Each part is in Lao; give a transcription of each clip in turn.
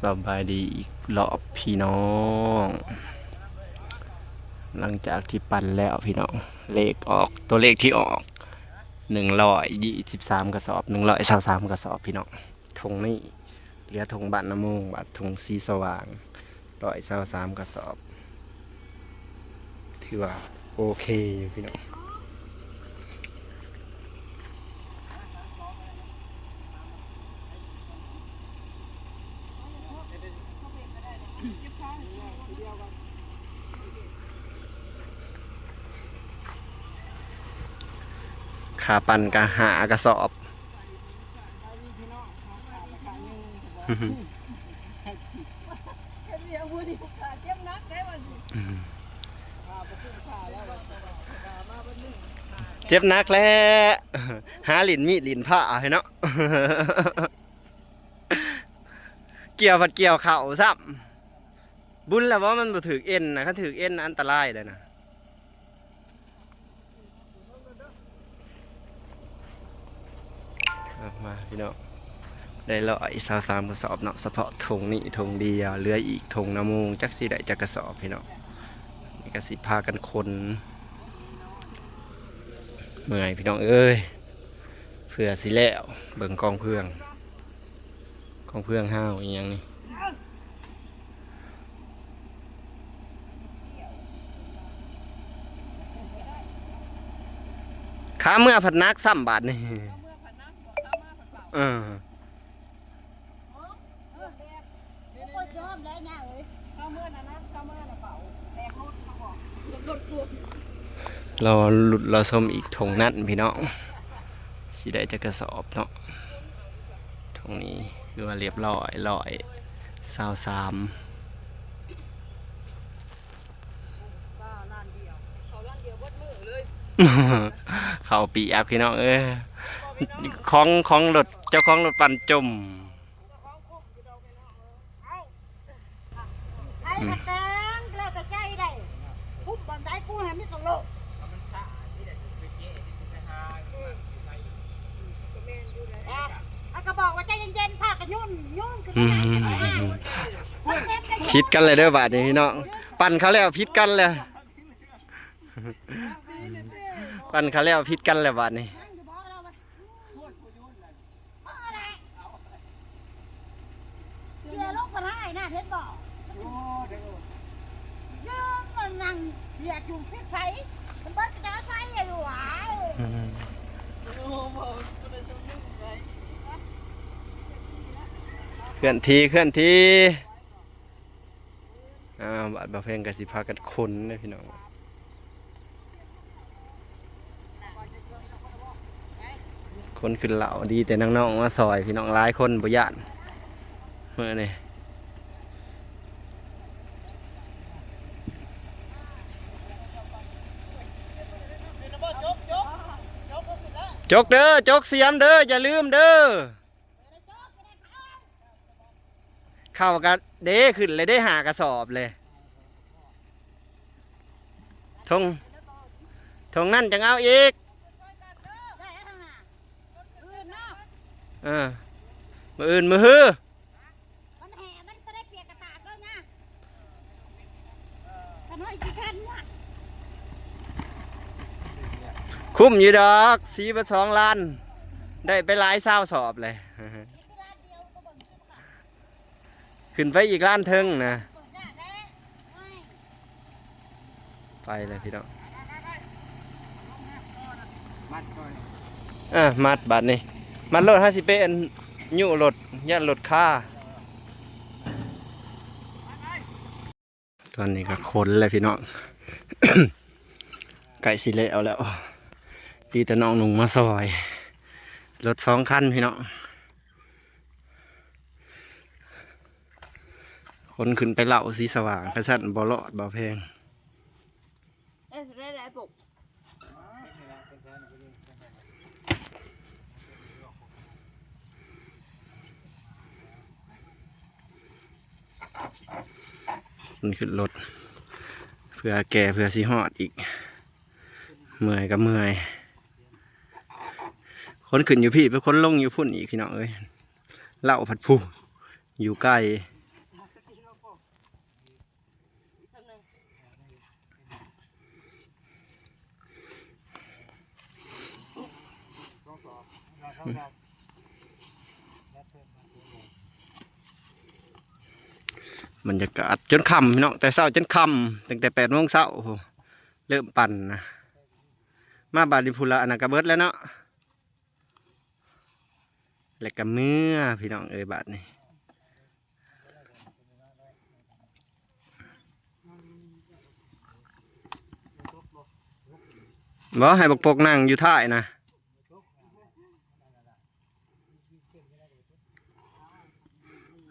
ສະບາຍດີອີກລອບພີ່ນ້ອງ. ຫຼັງຈາກທີ່ປັ່ນແລ້ວພີ່ນ້ອງ ເລກອອກ ຕົວເລກທີ່ອອກ ໜຶ່ງຮ້ອຍຊາວສາມກະສອບ ໜຶ່ງຮ້ອຍຊາວສາມກະສອບພີ່ນ້ອງ. ຖົງນີ້ເຫຼືອຖົງບ້ານນາໂມງ ບາດຖົງສີສະຫວ່າງ ໜຶ່ງຮ້ອຍຊາວສາມກະສອບ. ຖືວ່າໂອເຄຢູ່ພີ່ນ້ອງ. ຄ່າປັ່ນກະຫ້າກະສອບ. ເຈັບໜັກແຫຼະ ຫາຫຼິ້ນມີດຫຼິ້ນພ້າໃຫ້ເນາະ. ກ່ຽວພັດກ່ຽວເຂົ້າຊ້ຳ. ບຸນແລ້ວບໍ່ ມັນບໍ່ຖືກເອັນນະ ຄັນຖືກເອັນນະ ອັນຕະລາຍເດ້ນະ. ເອົາມາພີ່ນ້ອງ ໄດ້ຮ້ອຍຊາວສາມກະສອບເນາະ ສະເພາະຖົງນີ້ຖົງດຽວ ເຫຼືອອີກຖົງນາໂມງ ຈັກຊິໄດ້ຈັກກະສອບພີ່ນ້ອງ. ນີ້ກະຊິພາກັນຂົນ ເມື່ອຍພີ່ນ້ອງເອີຍ ເພື່ອຊິແລ້ວ ເບິ່ງກອງເຟືອງ ກອງເຟືອງຫ້າວອີ່ຫຍັງນີ້. ຂາເມືອພັດໜັກຊ້ຳບາດນີ້. ເອີ ລໍລຸ້ນລໍຊົມອີກຖົງນັ້ນພີ່ນ້ອງ ຊິໄດ້ຈັກກະສອບເນາະ. ຖົງນີ້ຄືວ່າລຽບຮ້ອຍ ຮ້ອຍຊາວສາມ. ເຂົ້າປຽກພີ່ນ້ອງເອີຍ ຂອງ ຂອງລົດ ເຈົ້າຂອງລົດປັ່ນຈົມ. ໃຜມາແຕ່ງ ແລ້ວແຕ່ໃຈໄດ້ ຄຸມບ່ອນໃດ ກູໃຫ້ມີແຕ່ໂລກ. ເຮົາກະບອກວ່າໃຈເຢັນໆ ພາກະຍົນ ຍົນຂຶ້ນມາ. ຜິດກັນແລ້ວເດີບາດນີ້ພີ່ນ້ອງ ປັ່ນເຂົາແລ້ວຜິດກັນແລ້ວ ປັ່ນເຂົາແລ້ວຜິດກັນແລ້ວບາດນີ້. ເສຍລົງປານໃດນະ ເຫັນບໍ່? ຢືນມານັ່ງເສຍຢູ່ພິດໄຟ ມັນເບິດກະຈະເອົາໃສ່ຢູ່ຫວາ. ເຄື່ອນທີ່ ເຄື່ອນທີ່. ອ້າວ ບາດບ່າວແພງກະຊິພາກັນຂົນເດ້ພີ່ນ້ອງ. ຄົນຂຶ້ນເຫຼົ້າ ດີແຕ່ນ້ອງໆມາຊ່ອຍພີ່ນ້ອງ ຫຼາຍຄົນບໍ່ຢ້ານມື້ນີ້. ຈົກເດີ ຈົກສຽມເດີ ຢ່າລືມເດີ. ເຂົ້າກະເດ້ ຂຶ້ນເລີຍເດ້ ຫ້າກະສອບເລີຍ. ຖົງ ຖົງນັ້ນຈັ່ງເອົາອີກ. ເອີ ມື້ອື່ນມື້ຮື. ຄຸ້ມຢູ່ດອກ ສີເບິດສອງລ້ານ ໄດ້ໄປຫຼາຍຊາວສອບເລີຍ. ຂຶ້ນໄປອີກລ້ານເທິງນະ. ໄປເລີຍພີ່ນ້ອງ. ເອີ ມັດບາດນີ້ ມັດໂລດ ເຮົາຊິໄປອັນ ຍູ້ລົດ ຢ້ານລົດຄາ. ຕອນນີ້ກະຂົນແລ້ວພີ່ນ້ອງ ໃກ້ຊິແລ້ວແລ້ວ ດີແຕ່ນ້ອງນຸ່ງມາຊ່ອຍ. ລົດສອງຄັນພີ່ນ້ອງ ຂົນຂຶ້ນໄປເລົ່າສີສະຫວ່າງ ຄັນຊັ້ນບໍ່ລອດ ບໍ່ແພງ. ມັນຂຶ້ນລົດ ເພື່ອແກ່ ເພື່ອຊິຮອດອີກ. ເມື່ອຍກະເມື່ອຍ ຄົນຂຶ້ນຢູ່ພີ້ ເປັນຄົນລົງຢູ່ພຸ້ນອີກ ພີ່ນ້ອງເອີຍ. ເລົ່າພັດພູ ຢູ່ໄກ. ບັນຍາກາດຈົນຄ່ຳພີ່ນ້ອງ, ແຕ່ເຊົ້າຈົນຄ່ຳ, ຕັ້ງແຕ່ແປດໂມງເຊົ້າ ໂອ້ໂຫ ເລີ່ມປັ່ນນະ. ມາບາດນີ້ພຸ້ນລະ ອັນນັ້ນກະເບິດແລ້ວເນາະ. ແລ້ວກະເມືອພີ່ນ້ອງເອີຍບາດນີ້. ບໍ່ ໃຫ້ບັກປົກນັ່ງຢູ່ທ້າຍນະ.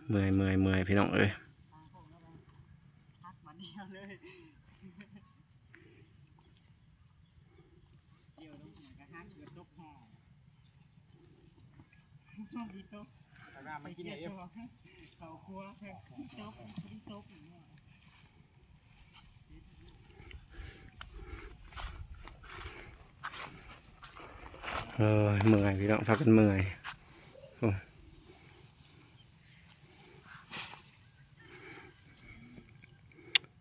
ເມື່ອຍ ເມື່ອຍ ເມື່ອຍ ພີ່ນ້ອງເອີຍ. ເອີຍ ເມື່ອຍພີ່ນ້ອງ ພາກັນເມື່ອຍ. ໂອ້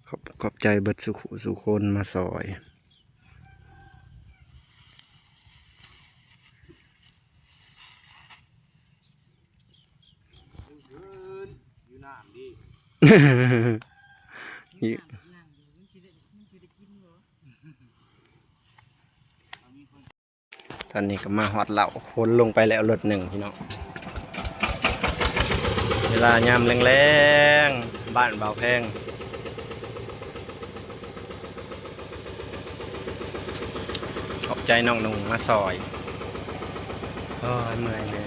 ຂອບ ຂອບໃຈເບິດສູ່ຄູ່ສູ່ຄົນມາຊ່ອຍ. ຢູ່ນ້ຳດີ. ຕອນນີ້ກໍມາຮອດເລົ້າ ຄົນລົງໄປແລ້ວລົດໜຶ່ງພີ່ນ້ອງ. ເວລາຍາມແລງໆ ບ້ານບ່າວແພງ. ຂອບໃຈນ້ອງນຸ່ງມາຊ່ອຍ. ໂອ້ຍ ເມື່ອຍແດ່.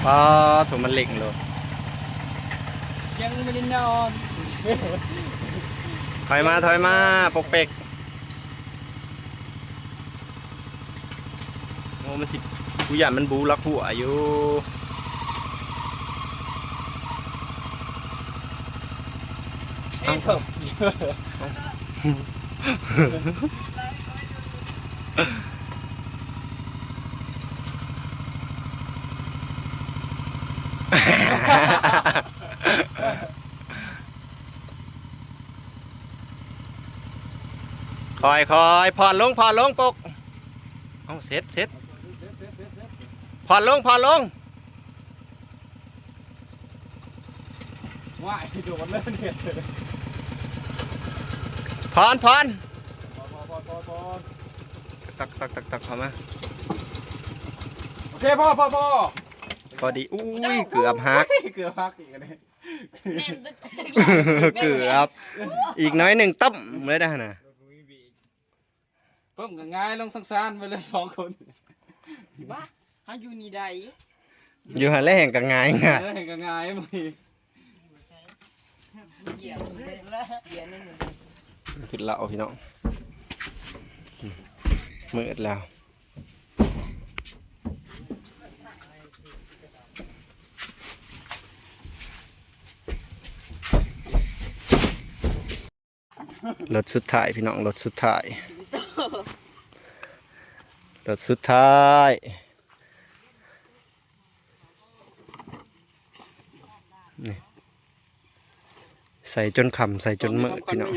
ປາໂທ້ ມັນເລັ່ງໂລດ. ຍັງບໍ່ໄດ້ນອນ. ຖອຍມາ ຖອຍມາ ປົກເປັກ. ໂອ້ ມັນຊິ ກູຢ້ານມັນບູລັກຫົວຢູ່. ເອົ້າ ເອີ ຄ່ອຍໆ ຜ່ອນລົງ ຜ່ອນລົງ ປົກ. ເອົ້າ ເສັດ ເສັດ ຜ່ອນລົງ ຜ່ອນລົງ. ວ້າຍ ໂດນເລີຍເນັດ. ຜ່ອນ ຜ່ອນ ຜ່ອນ ຜ່ອນ ຜ່ອນ ຜ່ອນ ຕັກ ຕັກ ຕັກ ຕັກເຂົ້າມາ. ໂອເຄ ພໍ ພໍ ພໍ ພໍດີ. ອຸ້ຍ ເກືອບຫັກ ເກືອບຫັກອີກອັນນີ້. ແໜ້ນຕຶກໆ ເກືອບ ອີກໜ້ອຍໜຶ່ງ ຕຶ້ມເລີຍນະຫັ້ນນະ. ປຶ້ມກໍຫງາຍລົງທັງຊານໄປເລີຍສອງຄົນ. ບ້າ ເຮົາຢູ່ນີ້ໄດ້ ຢູ່ຫັ້ນແຫຼະແຮ່ງກໍຫງາຍ ເອີ ແຮ່ງກໍຫງາຍ. ຂຶ້ນເລົ້າພີ່ນ້ອງ ມືດແລ້ວ. ລົດສຸດທ້າຍພີ່ນ້ອງ ລົດສຸດທ້າຍ ລົດສຸດທ້າຍ. ນີ້ ໃສ່ຈົນຄ່ຳ ໃສ່ຈົນມືດພີ່ນ້ອງ.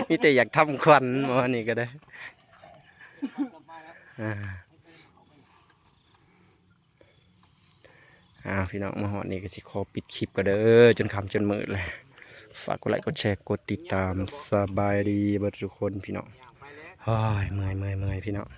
ມີແຕ່ຢາກທຳຂວັນບໍ່ ອັນນີ້ກໍໄດ້. ອ່າ ອ້າວ ພີ່ນ້ອງ ມາຮອດນີ້ກໍຊິຂໍປິດຄລິບກ່ອນເດີ ຈົນຄ່ຳຈົນມືດແລ້ວ. ຝາກກົດໄລ ກົດແຊ ກົດຕິດຕາມ. ສະບາຍດີເບິດທຸກຄົນພີ່ນ້ອງ. ໂອ້ຍ ເມື່ອຍ ເມື່ອຍ ເມື່ອຍ ພີ່ນ້ອງ.